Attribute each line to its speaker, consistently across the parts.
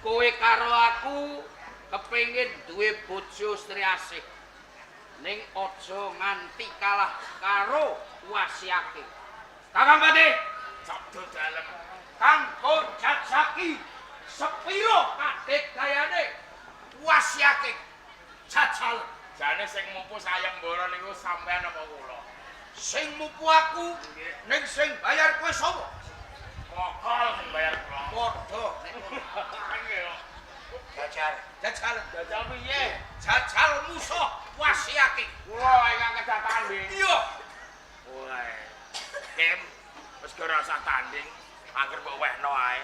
Speaker 1: Kowe karo aku kepengin duwe bojo Sri Asih. Ning aja nganti kalah karo Wasiake. Kakang Patih,
Speaker 2: Sabdo dalem.
Speaker 1: Kanggo jajaki sepiro kadegayane Wasiake. Jajal
Speaker 2: Jane sing mupu sayembara niku sampean apa kula?
Speaker 1: Sing mupu aku, ning sing bayar kowe sapa?
Speaker 2: Kokol sing bayar kula.
Speaker 1: Padha.
Speaker 2: Nggih.
Speaker 1: Jajal, jajal,
Speaker 2: Jajal piye?
Speaker 1: Jajal musuh Wasiake.
Speaker 2: Kula ingkang kedah tanding.
Speaker 1: Iya.
Speaker 2: Wah. Kim, wis ora usah tanding. Angger mbok wehno ae.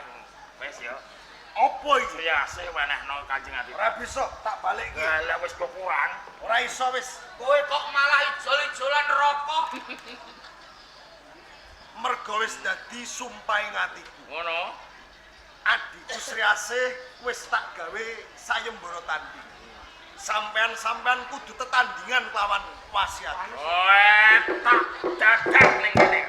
Speaker 2: Wis ya.
Speaker 3: Apa iki?
Speaker 2: Sri Asih wenehno Kanjeng Adipati.
Speaker 3: Ora bisa, tak balikke.
Speaker 2: Lah wis kok kurang.
Speaker 3: Ora iso wis.
Speaker 1: Kowe kok malah ijol-ijolan rokok?
Speaker 3: Mergo wis dadi sumpahing atiku.
Speaker 2: Ngono.
Speaker 3: Adhiku Sri Asih wis tak gawe sayembara tanding. Sampean-sampean kudu tetandingan kelawan Wasiat.
Speaker 2: Oh, tak dadak ning kene.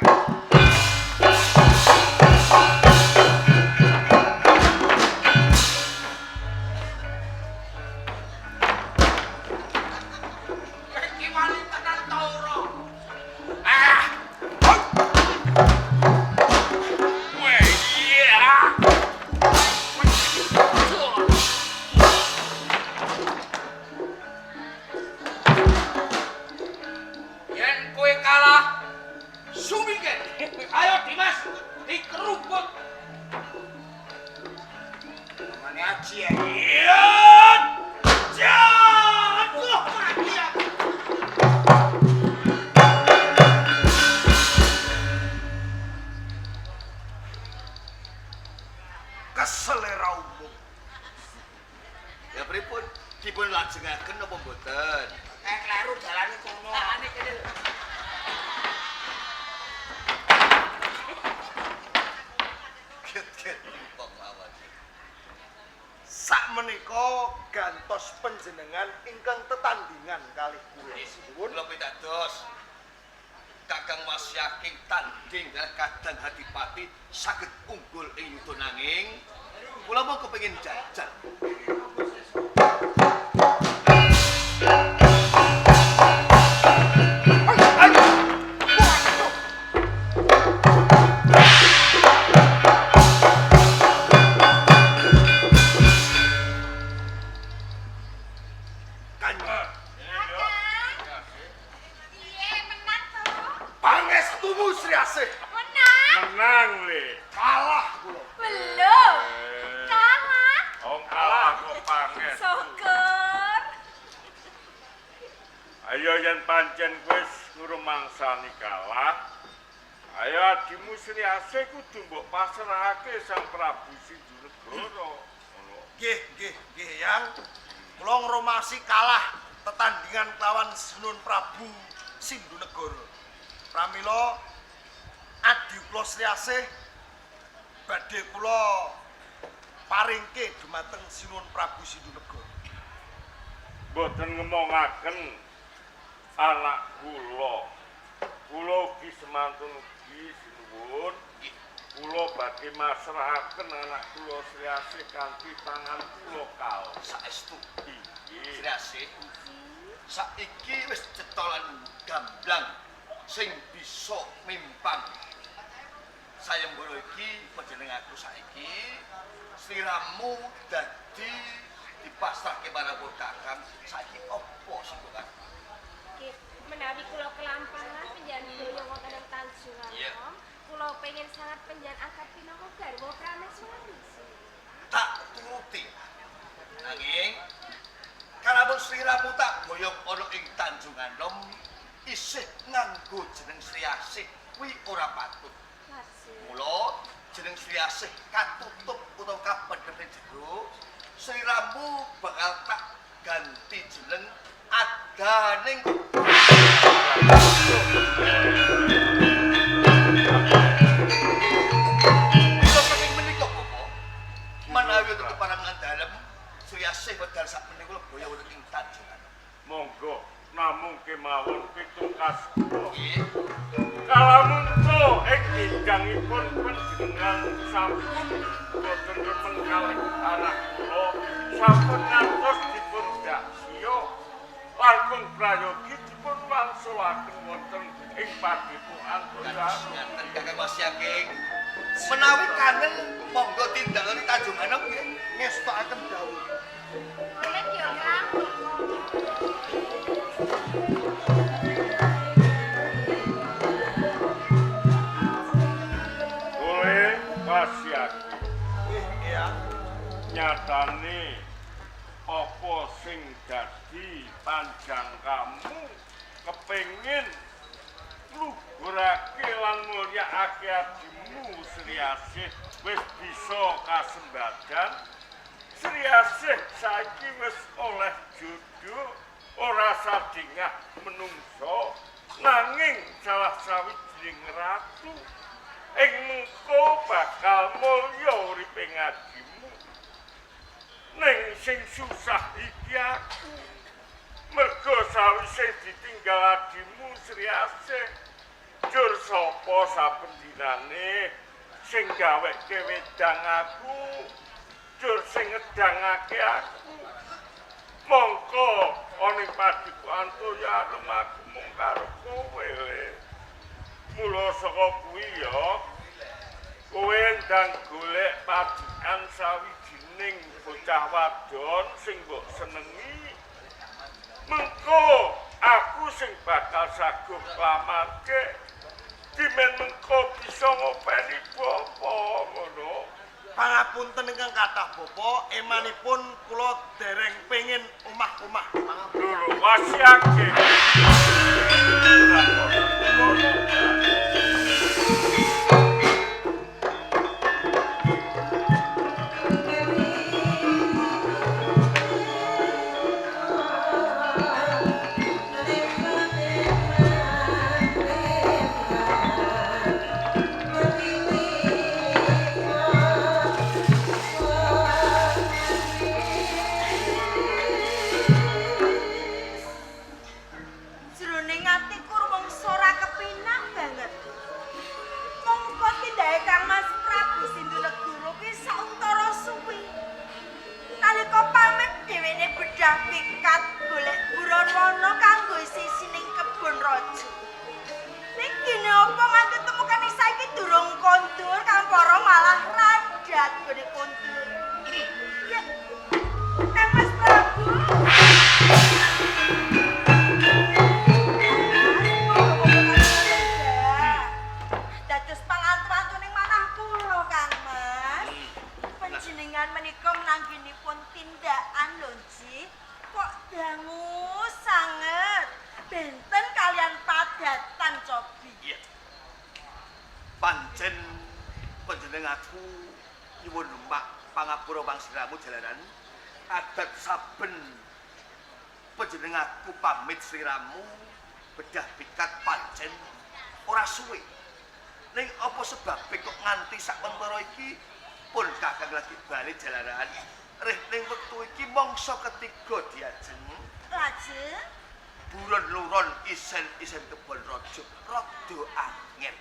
Speaker 1: Iki wani tenan ta ora?
Speaker 2: Ah. Weh, iya.
Speaker 1: Yen kowe kalah, sumingkir. Ayo Dimas, dikerubut.
Speaker 4: Mane aji ya.
Speaker 2: Iya.
Speaker 1: Aduh, mati aku.
Speaker 3: Keselera umum.
Speaker 4: Ya pripun? Dipun lajengaken napa mboten?
Speaker 1: Kleru dalane kono. Dalane kene.
Speaker 4: Get-get wong lawan.
Speaker 3: Sakmenika gantos panjenengan ingkang tetandingan kalih kula. Sinuwun.
Speaker 4: Kula pitados. Kakang Wasiaking tanding kalih Kadang Adipati saged unggul ing yuda nanging kula mung kepengin jajal.
Speaker 3: Kanjeng
Speaker 5: Piye menang to?
Speaker 3: pangestumu Sri Asih.
Speaker 5: Menang?
Speaker 2: Menang le.
Speaker 3: Kalah kula.
Speaker 5: Belum. Kalah.
Speaker 2: Wong kalah kok panges.
Speaker 5: Syukur.
Speaker 2: Ayo yen pancen wis ngrumangsani kalah, ayo adimu Sri Asih kudu mbok pasrahake Sang Prabu Sindhunegara. Ngono.
Speaker 3: Nggih, nggih, nggih Yang. Kula ngromasi kalah tetandingan kelawan Sinuwun Prabu Sindhunegara. Pramila adhi kula Sri Asih badhe kula paringke dumateng Sinuwun Prabu Sindhunegara.
Speaker 2: Mboten ngemongaken anak kula. Kula ugi semantun ugi sinuwun. Kula badhe masrahaken anak kula Sri Asih kanthi tangan kula kaos.
Speaker 4: Saestu
Speaker 2: Inggih.
Speaker 4: Sri Asih saiki wis cetha lan gamblang sing bisa mimpang sayembara iki panjenenganku saiki sliramu dadi dipasrahke marang Kakang saiki apa sing kok
Speaker 5: Nggih, menawi kula kelampahan panjenengan boyong wonten ing Tanjunganom, kula pengen sangat panjenengan angkat pinangka garwa prameswari.
Speaker 4: Tak turuti. Nanging kalamun sliramu tak boyong ana ing Tanjunganom isih nganggo jeneng Sri Asih kuwi ora patut. Mula jeneng Sri Asih katutup utawa kapendhem ing jero, sliramu bakal tak ganti jeneng Adaning. Kula kenging menika Bapak. Menawi wonten keparengan dalem Sri Asih wedal sak menika kula boyo wonten ing Tanjunganom.
Speaker 2: Monggo namung kemawon pitungkas kula.
Speaker 4: Nggih.
Speaker 2: Kalamun Ing injangipun panjenengan sampun boten remen kalih anak kula sampun ngantos dipun daksiya langkung prayogi dipun wangsulaken wonten ing padepokan Toyaro.
Speaker 4: Ngaten Kakang Wasyake. Menawi kangen monggo tindak ing Tanjung Anom nggih.
Speaker 3: Ngestokaken dawuh.
Speaker 5: Golek yo, Kang.
Speaker 2: Oleh Wasyake
Speaker 3: Nggih, Eyang.
Speaker 2: Nyatane apa sing dadi panjang kamu kepengin luhurake lan mulyakake adimu Sri Asih wis bisa kasembadan. Sri Asih saiki wis oleh jodoh ora sadingah menungso nanging salah sawijining ratu ing mengko bakal mulya uripe ngadimu. Ning sing susah iki aku mergo sawise ditinggal adimu Sri Asih jur sapa saben dinane sing gaweke wedang aku jur sing ngedangake aku. Mongko ana ing padepokan Toyaro aku mung karo kowe le. Mula saka kuwi ya kowe ndang golek padikan sawijining bocah wadon sing mbok senengi. Mengko aku sing bakal saguh klamarke dimen mengko bisa ngopeni bapa ngono.
Speaker 3: Pangapunten ingkang kathah bapa, emanipun kula dereng pengin omah-omah.
Speaker 2: Lho Wasyake.
Speaker 6: Jroning atiku rumangsa ora kepinak banget. Mongko tindake Kang Mas Prabu Sindhunegara kuwi sauntara suwi. Nalika pamit dhewene bedah pikat golek buron wana kanggo isi ning kebon raja. Ning gene apa nganti temukane saiki durung kondur kang para malah randat gone kondur. Ya, Kang Mas Prabu. Dados pangantu-antu ning manah kula, Kang Mas. Panjenengan menika menangginipun tindakan lho, Ji. Kok dangu sanget. Benten kalian padatan cobi.
Speaker 4: Iya. Pancen panjenengan aku nyuwun lumak pangapura pangsiramu jalaran adat saben panjenengan aku pamit sliramu bedah pikat pancen ora suwe. Ning apa sebabe kok nganti sak mentara iki pun kakang lagi bali jalaran rih ning wektu iki mangsa ketiga diajeng
Speaker 6: Lajeng
Speaker 4: buron luron isen-isen kebon raja rada angel.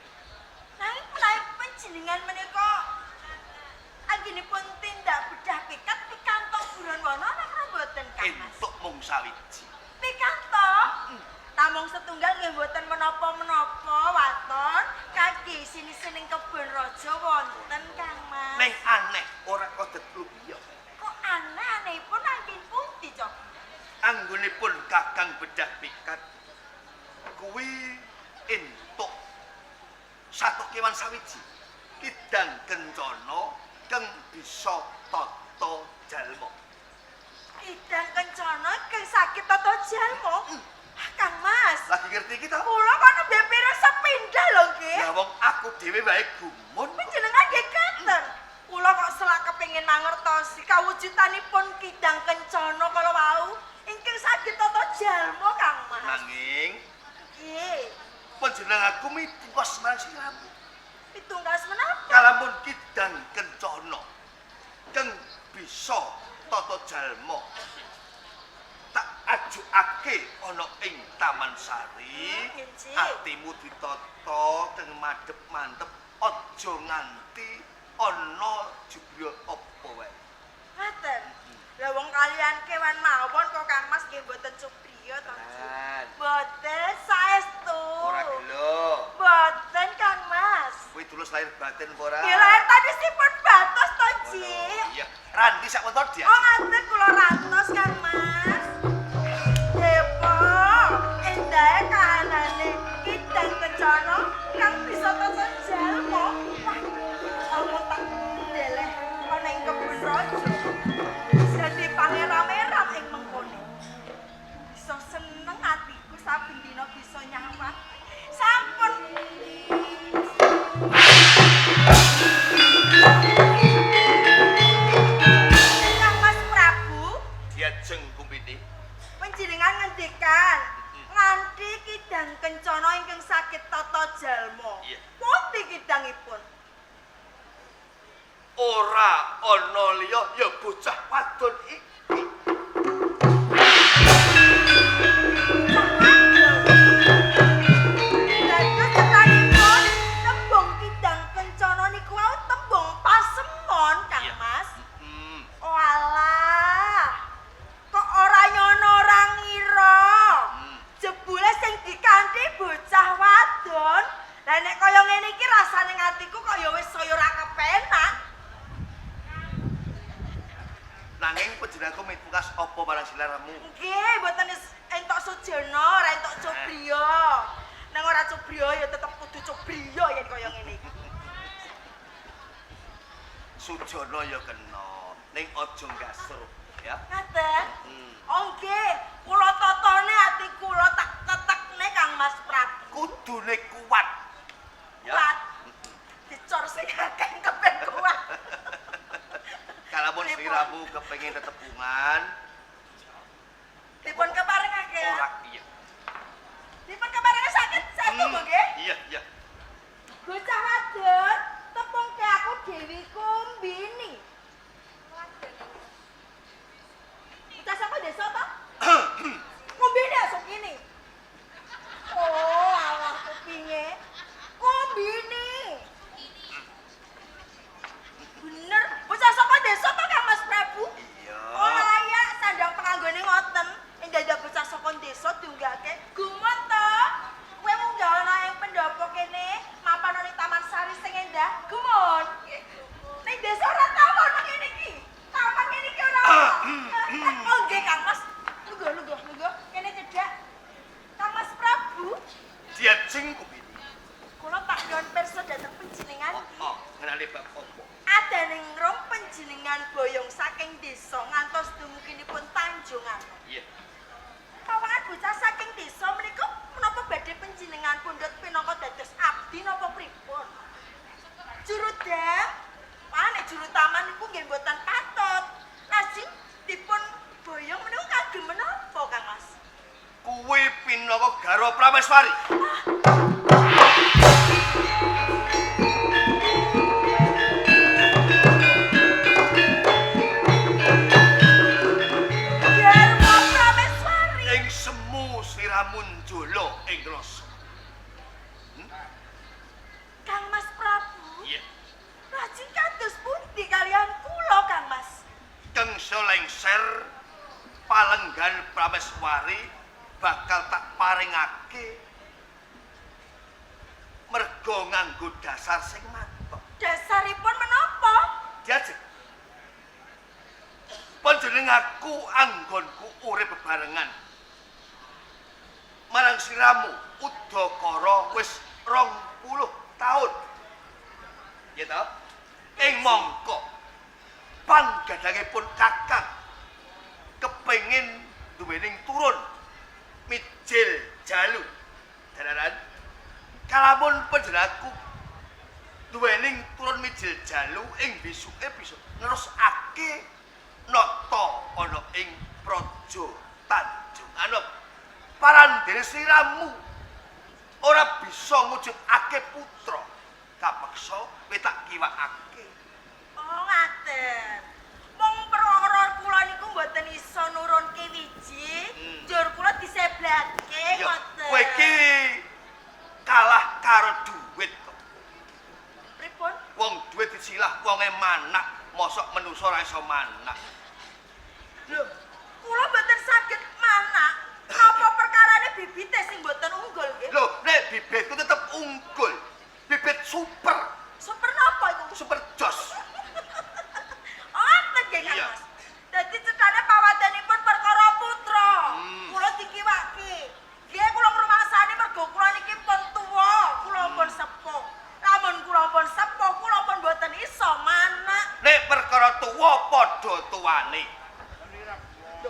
Speaker 6: nanging menawi panjenengan menika anggenipun tindak bedah pikat pikantuk buron wana napa mboten, Kang Mas?
Speaker 4: Entuk mung sawiji.
Speaker 6: Pikantuk. Namung setunggal nggih mboten menapa-menapa waton kangge sini-sining kebon raja wonten Kang Mas.
Speaker 4: Ning aneh ora kodet lubiya.
Speaker 6: Kok aneh-anehipun anggen pundi, Cok?
Speaker 4: Anggonipun kakang bedah pikat kuwi entuk satu kewan sawiji kidang kencana kang bisa tata jalma.
Speaker 6: Kidang kencana kang saged tata jalma. Kang Mas,
Speaker 4: Lagi ngerti iki ta?
Speaker 6: kula kok nembe pirang sepindah lho nggih.
Speaker 4: Lah wong aku dhewe wae gumun.
Speaker 6: Panjenengan nggih katen. Kula kok selak kepengin mangertosi kawujudanipun kidang kencana kala wau ingkang saged tata jalma Kang Mas.
Speaker 4: Nanging
Speaker 6: Nggih.
Speaker 4: panjenengan aku mituwas marang sliramu.
Speaker 6: Pitungkas menapa?
Speaker 4: Kalamun kidang kencana kang bisa tata jalma tak ajukake boyokake ana ing Taman Sari, atimu ditata keng madhep mantep, aja nganti ana jubriya apa wae.
Speaker 6: Ngaten. Lah wong kalian kewan mawon kok Kang Mas nggih mboten cubriya to. Mboten saestu.
Speaker 4: Ora gelo.
Speaker 6: Mboten Kang Mas.
Speaker 4: Kuwi tulus lahir batin apa ora?
Speaker 6: Nggih lahir tadi sipun batos to, Ji.
Speaker 4: Iya. Randi sak wentor dia.
Speaker 6: Oh ngaten kula rantos Kang Mas. Depok, endahe kahanane kidang kencana kang bisa tata jalma. Wah, aku tak deleh ana ing kebun raja. Dadi pangeram-eram ing mengkone. Bisa seneng atiku saben dina bisa nyawang. Sampun. Kang Mas Prabu,
Speaker 4: Diajeng Kumbini.
Speaker 6: Panjenengan ngendikan nganti kidang kencana ingkang saged tata jalma. Pundi kidangipun?
Speaker 4: Ora ana liya ya bocah wadon iki.
Speaker 6: Dados cetanipun tembung kidang kencana niku wau tembung pasemon, Kang Mas. Oalah. Kok ora nyono ora ngira. Jebule sing dikanthi bocah wadon. Lah nek kaya ngene iki rasane atiku kok ya wis saya ora kepenak.
Speaker 4: Nanging panjenenganku mitukas apa marang sliramu?
Speaker 6: Nggih, mboten entuk sujana, ora entuk cubriya. Nang ora cubriya ya tetep kudu cubriya yen kaya ngene iki.
Speaker 4: Sujana ya kena, ning aja ngasruh ya.
Speaker 6: Ngaten? Oh nggih, kula tatane ati kula tak tetekne Kang Mas Prabu.
Speaker 4: Kudune kuat. Ya.
Speaker 6: Kuat. Dicor sing akeh kepen kuat.
Speaker 4: Kalamun sliramu kepengin tetepungan,
Speaker 6: Dipun keparengake.
Speaker 4: ora iya.
Speaker 6: Dipun keparengake saged saestu nggih?
Speaker 4: Iya, iya.
Speaker 6: Bocah wadon, tepungke aku Dewi Kumbini. Bocah saka desa ta? Kumbini asuk kene. Oh, alah kupinge. Kumbini. Bener, bocah saka desa ta Kang Mas Prabu?
Speaker 4: Iya.
Speaker 6: Oh, layak sandang penganggone ngoten. Endah bocah saka desa diunggahke. Gumun to. Kowe munggah ana ing pendopo kene, mapan ana ing Taman Sari sing endah. Gumun. Ning desa ora tau ono ngene iki. Taman ngene iki ora ono. Oh nggih Kang Mas. Lungguh lungguh lungguh. Kene cedhak. Kang Mas Prabu,
Speaker 4: Diajeng Kumbini.
Speaker 6: kula tak nyuwun pirsa dhateng panjenengan.
Speaker 4: Oh, ngenani bab apa?
Speaker 6: Adaning rom panjenengan boyong saking desa ngantos dumuginipun Tanjung Anom.
Speaker 4: Iya.
Speaker 6: Kawangan bocah saking desa menika menapa badhe panjenengan pundhut pinangka dados abdi napa pripun? Jurudam, wah nek juru taman niku nggih mboten patut. Lajeng dipun boyong menika kagem menapa Kang Mas?
Speaker 4: Kuwi pinaka garwa Prameswari.
Speaker 6: Garwa Prameswari.
Speaker 4: Ing semu sliramu njolo ing rasa.
Speaker 6: Kang Mas Prabu,
Speaker 4: Iya.
Speaker 6: lajeng kados pundi kalian kula Kang Mas?
Speaker 4: Kengsa lengser palenggan Prameswari bakal tak paringake merga nganggo dasar sing mantep.
Speaker 6: Dasaripun menapa?
Speaker 4: Diajeng. Panjenenganku anggonku urip bebarengan. Marang sliramu udakara wis 20 taun. Ya toh? Ing mangka panggadangipun kakang kepengin duwening turun mijil jalu. Dadaran kalamun panjenenganku duwening turun mijil jalu ing bisuke bisa nerusake nata ana ing Praja Tanjung Anom. Parandene sliramu ora bisa ngujudake putra. Kapeksa kowe tak kiwakake.
Speaker 6: Oh ngaten. Mung perkara kula niku mboten iso nurunke wiji, njur kula
Speaker 4: manak, mosok menungso ora iso manak.
Speaker 6: Lho, kula mboten saged manak. Napa perkarane bibite sing mboten unggul nggih?
Speaker 4: Lho, nek bibitku tetep unggul. Bibit super,
Speaker 6: Super napa iku?
Speaker 4: super jos.
Speaker 6: Oh, ngoten nggih Kang
Speaker 4: Iya.
Speaker 6: Mas. Dadi cetane pawadanipun perkara putra. Kula dikiwake. Nggih kula ngrumangsani mergo kula niki pun tuwa, kula pun sepuh. Lamun kula pun sepuh, kula pun mboten iso manak.
Speaker 4: Nek perkara tuwa padha tuwane.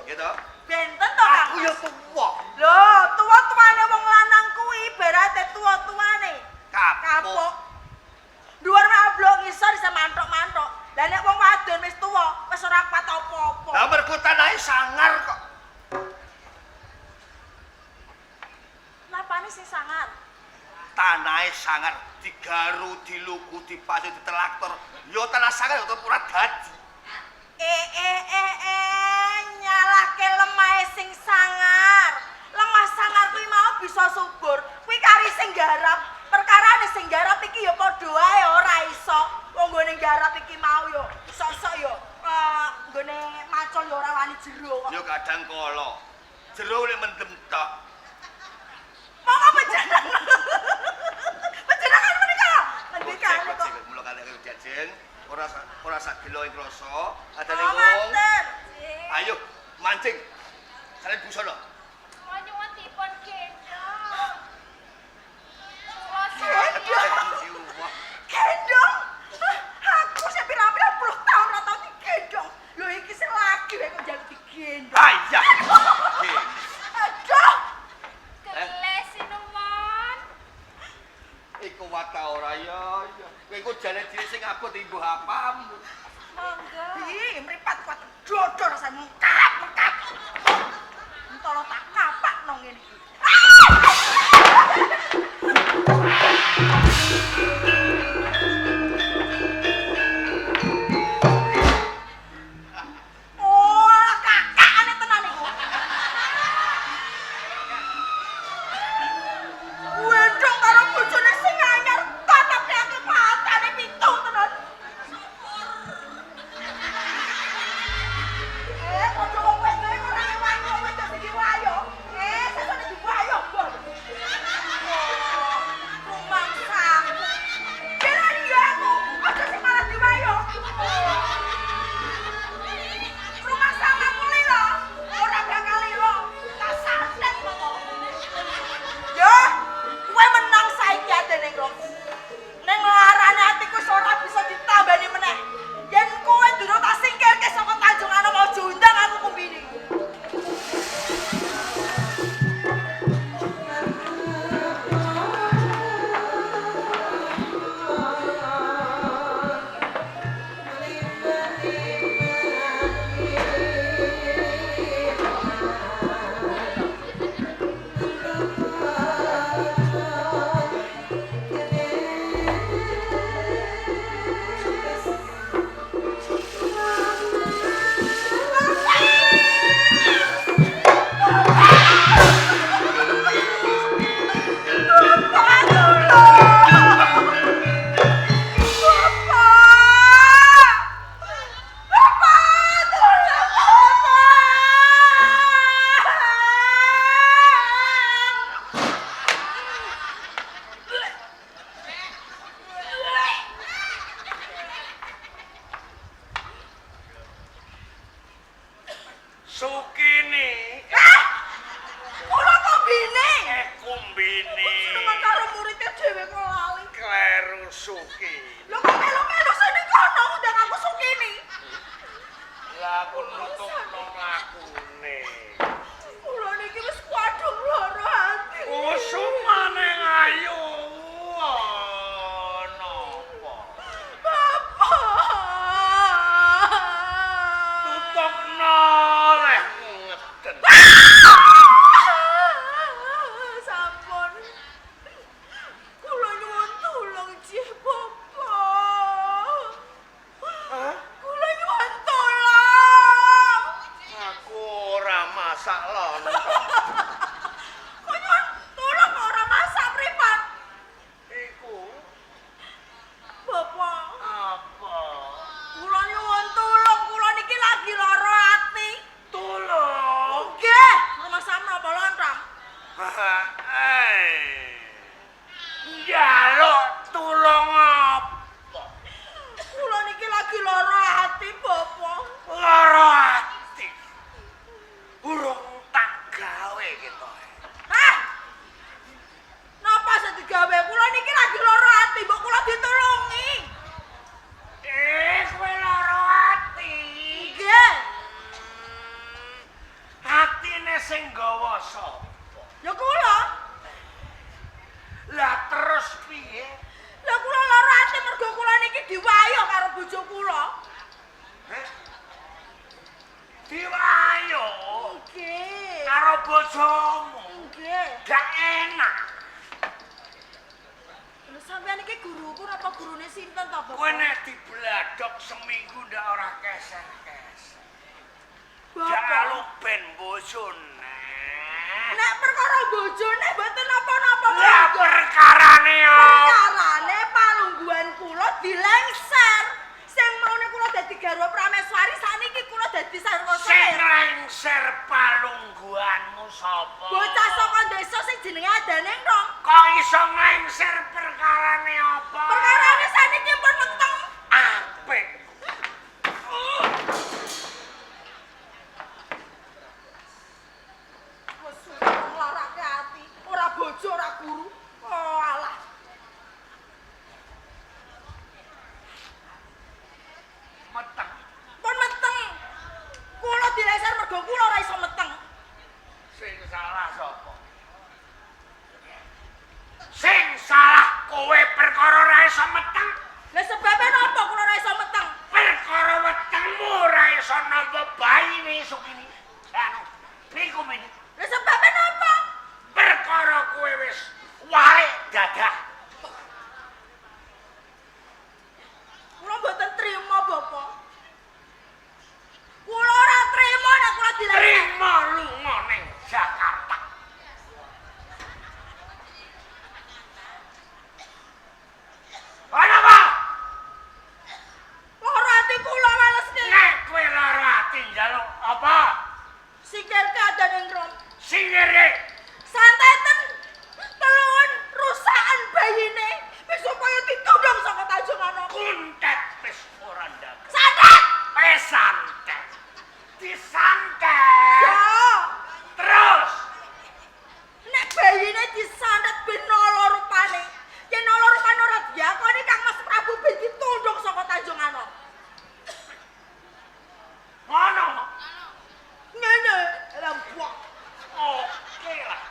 Speaker 4: Gitu.
Speaker 6: Benten to Kang?
Speaker 4: Aku ya tuwa.
Speaker 6: Lho, tuwa-tuwane wong lanang kuwi ibarate tuwa-tuwane.
Speaker 4: Kapuk.
Speaker 6: Kapuk. Dhuwur mablok ngisor isa manthok-manthok. Lah nek wong wadon wis tuwa, wis ora kuat apa-apa.
Speaker 4: Lah mergo tanahe sangar kok.
Speaker 6: Napane sing sangar?
Speaker 4: Tanahe sangar digaru, diluku, dipacu, ditelaktor. Ya tanah sangar ya tetep ora dadi.
Speaker 6: Eh eh eh eh nyalahke lemahe sing sangar. Lemah sangar kuwi mau bisa subur. Kuwi kari sing garap. Perkarane sing garap iki ya padha wae ora iso. Wong nggone garap iki mau ya sok-sok ya nggone macul ya ora wani jero kok.
Speaker 4: Ya kadang kala. Jero nek mendem tok.
Speaker 6: Monggo panjenengan. Panjenengan menika. Ngendikane kok.
Speaker 4: Mula kali jajen ora ora sagela ing rasa, adane
Speaker 6: Oh,
Speaker 4: wong.
Speaker 6: ngoten.
Speaker 4: Ayo mancing. Salin busana.
Speaker 5: Kula nyuwun dipun gendong. Kula
Speaker 6: Gendong. Gendong. Hah, aku sing pirang-pirang puluh tahun ora tau digendong. Lho iki sing lagi wae kok njaluk digendong.
Speaker 4: Ayah.
Speaker 6: Aduh.
Speaker 5: Geles sinuwun.
Speaker 4: Iku wata ora ya. Ya. Kowe iku jane dhewe sing abot imbuh apamu.
Speaker 5: Monggo.
Speaker 6: Ih, mripat kuat dodor rasane mengkap mengkap. Entolo tak kapak nang ngene iki. Oh, kakakane tenan iku. Wedok karo bojone sing anyar tatapake matane pitu tenan. Eh, padha wong wedok iku ora ewangi wong wedok sing diwayo. Eh, sesuk diwayo, Mbah. Rumangsaku. Kirani ya aku, aja sing malah diwayo. Rumangsaku aku lho, ora bakal lilo. Tak santet mongko. Ya, kowe menang saiki adene kok. Ning larane atiku wis ora bisa ditambani meneh. Yen kowe durung tak singkirke saka Tanjung Anom aja undang aku kumbini. Bapak tolong. Bapak. Bapak tolong Bapak.
Speaker 2: Sukini
Speaker 6: Ah! Kula kombine.
Speaker 2: Kumbini
Speaker 6: Seneng karo muridnya dhewe kok lali.
Speaker 2: Kleru Suki.
Speaker 6: Lho kok melu-melu sing ning kono undang aku Sukini.
Speaker 2: Lah aku nutupno mlakune.
Speaker 6: Kula niki wis kuadung lara ati.
Speaker 2: Kusumane ayu. Napa?
Speaker 6: Bapak.
Speaker 2: Tutupno leh ngeden.
Speaker 6: Sampun. Kula nyuwun tulung jih Bapak. Kula nyuwun tolong.
Speaker 2: Aku
Speaker 1: Njaluk tulung apa?
Speaker 6: Kula niki lagi lara ati, Bapak.
Speaker 1: Lara ati. Urung tak gawe ketoke.
Speaker 6: Hah? Napa sing digawe? Kula niki lagi lara ati, mbok kula ditulungi.
Speaker 1: Kowe lara ati.
Speaker 6: Nggih.
Speaker 1: Atine sing gawa sapa?
Speaker 6: Ya kula.
Speaker 1: Lah terus piye?
Speaker 6: Lah kula lara ati mergo kula niki diwayo karo bojo kula.
Speaker 1: Heh? Diwayo
Speaker 6: Nggih.
Speaker 1: karo bojomu.
Speaker 6: Nggih.
Speaker 1: Gak enak.
Speaker 6: Lho sampeyan iki guruku napa gurune sinten to, Bapak?
Speaker 1: Kowe nek dibladok seminggu ndak ora keser-keser.
Speaker 6: Bapak.
Speaker 1: Jaluk ben bojone.
Speaker 6: Nek perkara bojone mboten napa-napa.
Speaker 1: Lah perkarane apa?
Speaker 6: Perkarane palungguhan kula dilengser. Sing maune kula dadi garwa prameswari sakniki kula dadi sarwa
Speaker 1: Sing
Speaker 6: selir.
Speaker 1: lengser palungguhanmu sapa?
Speaker 6: Bocah saka desa sing jenenge Adaning Rong.
Speaker 1: Kok iso nglengser perkarane apa?
Speaker 6: Perkarane sakniki pun meteng.
Speaker 1: Apik.
Speaker 6: Wes nglarake ati, ora bojo ora guru. Oh alah.
Speaker 1: Meteng.
Speaker 6: Pun meteng. Kula dilengser mergo kula ora iso meteng.
Speaker 1: Sing salah sapa? Sing salah kowe perkara ora iso meteng.
Speaker 6: Lah sebabe napa kula ora iso meteng?
Speaker 1: Perkara wetengmu ora iso nampa bayine esuk ini. Anu, niku mene.
Speaker 6: Lah sebabe napa?
Speaker 1: Perkara kowe wis walik dadah.
Speaker 6: Kula mboten trima, Bapak. Kula ora trima nek kula dilengser.
Speaker 1: Trima lunga ning Jakarta. Ana apa?
Speaker 6: Lara ati kula walesne.
Speaker 1: Nek kowe lara ati njaluk apa?
Speaker 6: Sikil keadaan ing rom.
Speaker 1: Singire
Speaker 6: Santeten telun rusakan bayine wis supaya ditundung saka Tanjung Anom.
Speaker 1: Kuntet wis ora ndaga.
Speaker 6: Santet!
Speaker 1: Wis santet. Disantet.
Speaker 6: Ya,
Speaker 1: Terus
Speaker 6: nek bayine disantet ben nala rupane. Yen nala rupane ora diakoni Kang Mas Prabu ben ditundung saka Tanjung Anom.
Speaker 1: ngono.
Speaker 6: Ngene, lempok.
Speaker 1: Oke lah.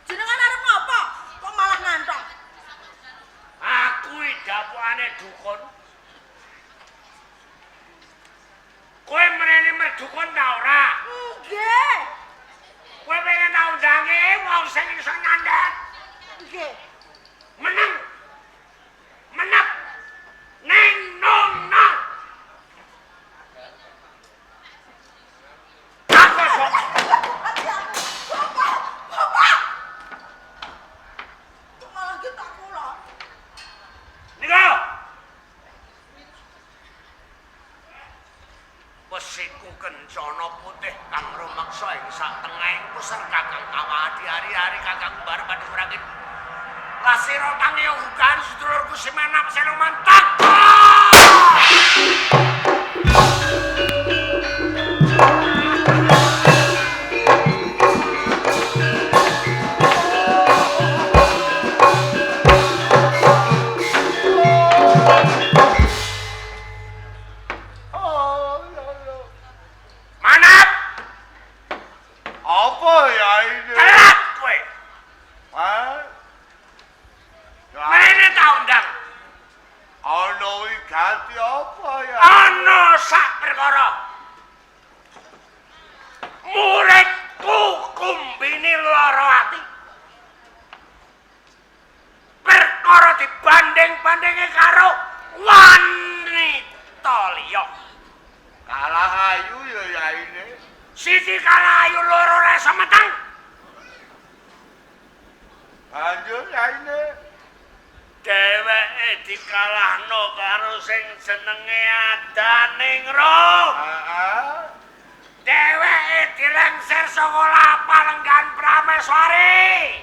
Speaker 6: Jenengan arep ngopo? Kok malah ngantok?
Speaker 1: Aku dapukane dukun. Kowe mrene merdukun ta ora?
Speaker 6: Nggih.
Speaker 1: Kowe pengen tak undange wong sing iso nyandet.
Speaker 6: Nggih.
Speaker 1: Meneng. Menep. Neng nong nang. Aku sok.
Speaker 6: Bapak, bapak. Kok malah getak kula?
Speaker 1: Niko. Wesiku kencana putih kang rumaksa ing sak tengahing pusar kakang kawadi hari-hari kakang bar padhurangin. Lasira tangi ugan sedulurku Simanap Siluman Takwa.
Speaker 2: Oh, ya, ya.
Speaker 1: Manap,
Speaker 2: Apa ya ini?
Speaker 1: telat kowe.
Speaker 2: Hah? Ya,
Speaker 1: Mrene tak undang.
Speaker 2: Ana wigati apa ya?
Speaker 1: Ana sak perkara. Muridku kumbini lara ati. Perkara dibanding-bandinge karo wanita liya.
Speaker 2: Kalah ayu ya ya ini.
Speaker 1: Siji kalah ayu loro ora iso meteng.
Speaker 2: Banjur ya ini.
Speaker 1: Dheweke dikalahno karo sing jenenge Adaningrum.
Speaker 2: Heeh.
Speaker 1: Dheweke dilengser saka palenggan Prameswari.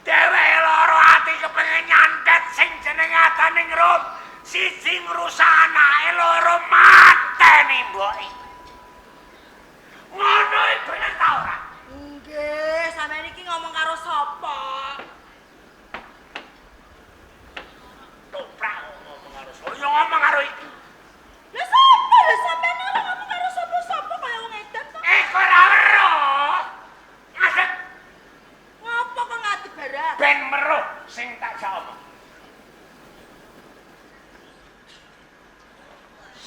Speaker 1: Dheweke lara ati kepengin nyantet sing jenenge Adaning Rum. Siji ngrusak anake, loro mateni mboke. Ngono iki bener ta ora?
Speaker 6: Nggih, sampeyan iki ngomong karo sapa?
Speaker 1: Toprak ngomong karo sapa? Ya ngomong karo iki.
Speaker 6: Lah sapa lho sampeyan ora ngomong karo sapa-sapa kaya wong edan to?
Speaker 1: Eh kok ora weruh? Ngadeg
Speaker 6: Ngopo kok ngadeg barang?
Speaker 1: Ben meruh sing tak jak omong.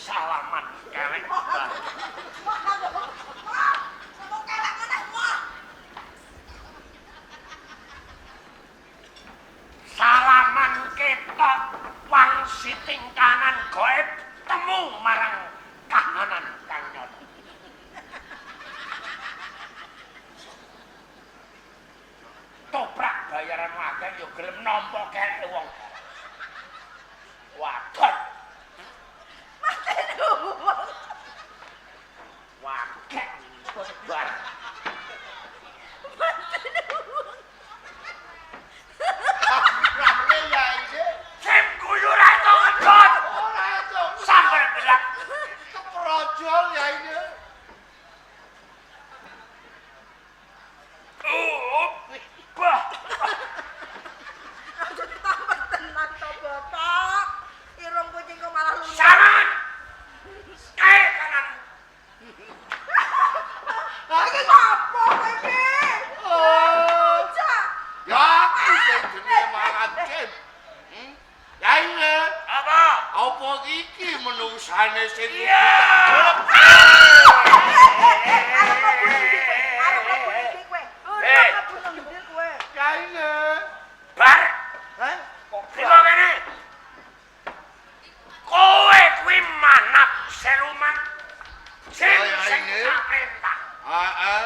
Speaker 1: Salaman kelek.
Speaker 6: Sapa kelek meneh wah.
Speaker 1: Salaman ketok wangsiting kanan gaib temu marang kahanan kang nyata. Toprak bayaran akeh ya gelem nampa keleke wong. Wadon.
Speaker 6: Mateni wong.
Speaker 1: Wakek bar.
Speaker 6: Mateni wong.
Speaker 4: Rame ya ini.
Speaker 1: Sing guyu ra itu ngedot.
Speaker 4: Ora itu.
Speaker 1: Sampai berak.
Speaker 4: Keprojol ya ini.
Speaker 1: Bah.
Speaker 6: Aja ditambah tenan to, Bapak. Irung kucing kok malah lunak.
Speaker 1: Salaman. Kae kanan.
Speaker 6: Iki ngopo kowe iki?
Speaker 4: Oh.
Speaker 6: Bocah.
Speaker 4: Ya aku sing jenenge mangan Cem. Ya ini.
Speaker 1: Apa?
Speaker 4: Apa iki menungsane sing
Speaker 1: Iya.
Speaker 6: Arep mlebu ning ndi kowe? Arep mlebu ning ndi kowe?
Speaker 1: Eh.
Speaker 6: Arep mlebu ning ndi kowe?
Speaker 4: Ya ini.
Speaker 1: Bar.
Speaker 3: Hah? Kok
Speaker 1: Riko kene. Kowe kuwi manap seluman. Sing
Speaker 4: Ya, ya,
Speaker 1: sing
Speaker 4: ini.
Speaker 1: tak perintah
Speaker 4: Heeh.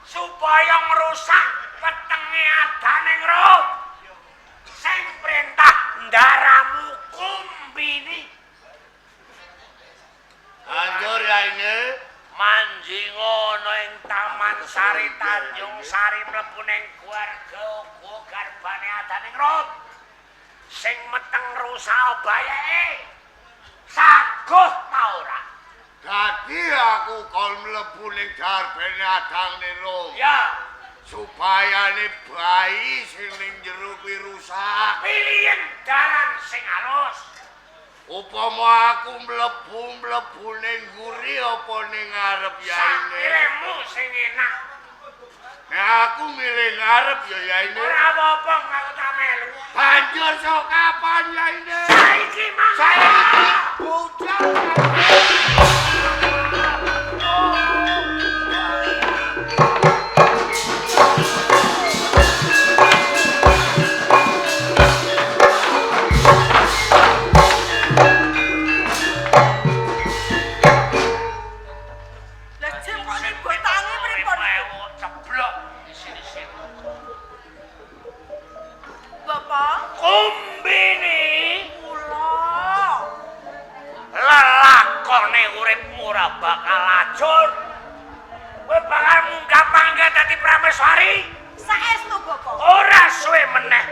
Speaker 1: supaya ngrusak wetenge adaning roh. Sing perintah ndaramu kumbini.
Speaker 4: Anjur ya ini.
Speaker 1: Manjing ana ing Taman Sari Tanjung Sari mlebu ning keluarga uga garbane adaning roh. Sing meteng rusak bayeke. Saguh ta ora?
Speaker 4: Dadi aku kon mlebu ning darbene adang ning
Speaker 1: Ya,
Speaker 4: supaya ne bayi sing ning jero kuwi rusak.
Speaker 1: pilihen dalan sing alus.
Speaker 4: Upama aku mlebu-mlebu ning nguri apa ning ngarep yaine?
Speaker 1: Sakpilihmu sing enak.
Speaker 4: Nek aku milih ngarep ya yaine.
Speaker 1: Ora apa-apa aku tak melu.
Speaker 4: Banjur sok kapan yaine?
Speaker 1: Saiki mang.
Speaker 4: Saiki bocah.
Speaker 6: Lah Jim kok nimbul tangi pripun?
Speaker 1: Ceblok sini-sini.
Speaker 6: Bapak,
Speaker 1: Kumbini
Speaker 6: kula.
Speaker 1: lelakone uripmu ora bakal ajur. Kowe bakal munggah pangkat dadi prameswari.
Speaker 6: Saestu, Bapak.
Speaker 1: Ora suwe meneh.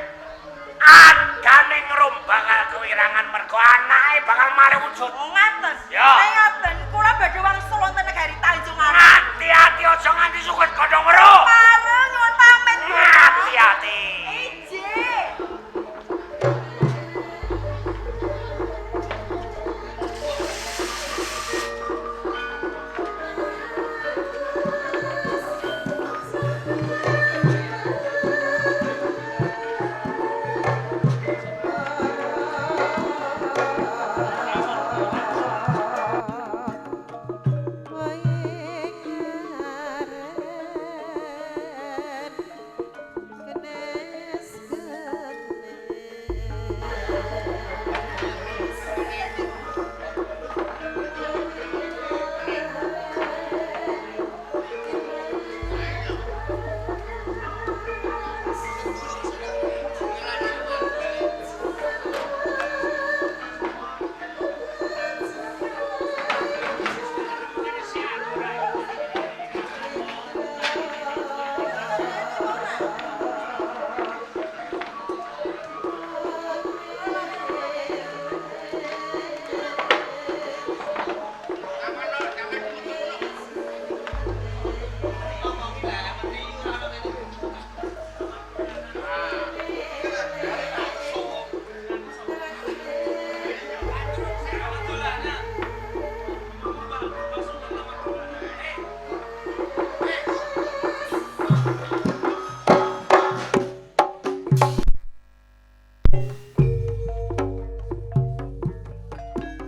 Speaker 1: Adane ngrum bakal kewirangan mergo anake bakal mari wujud.
Speaker 6: Ngawur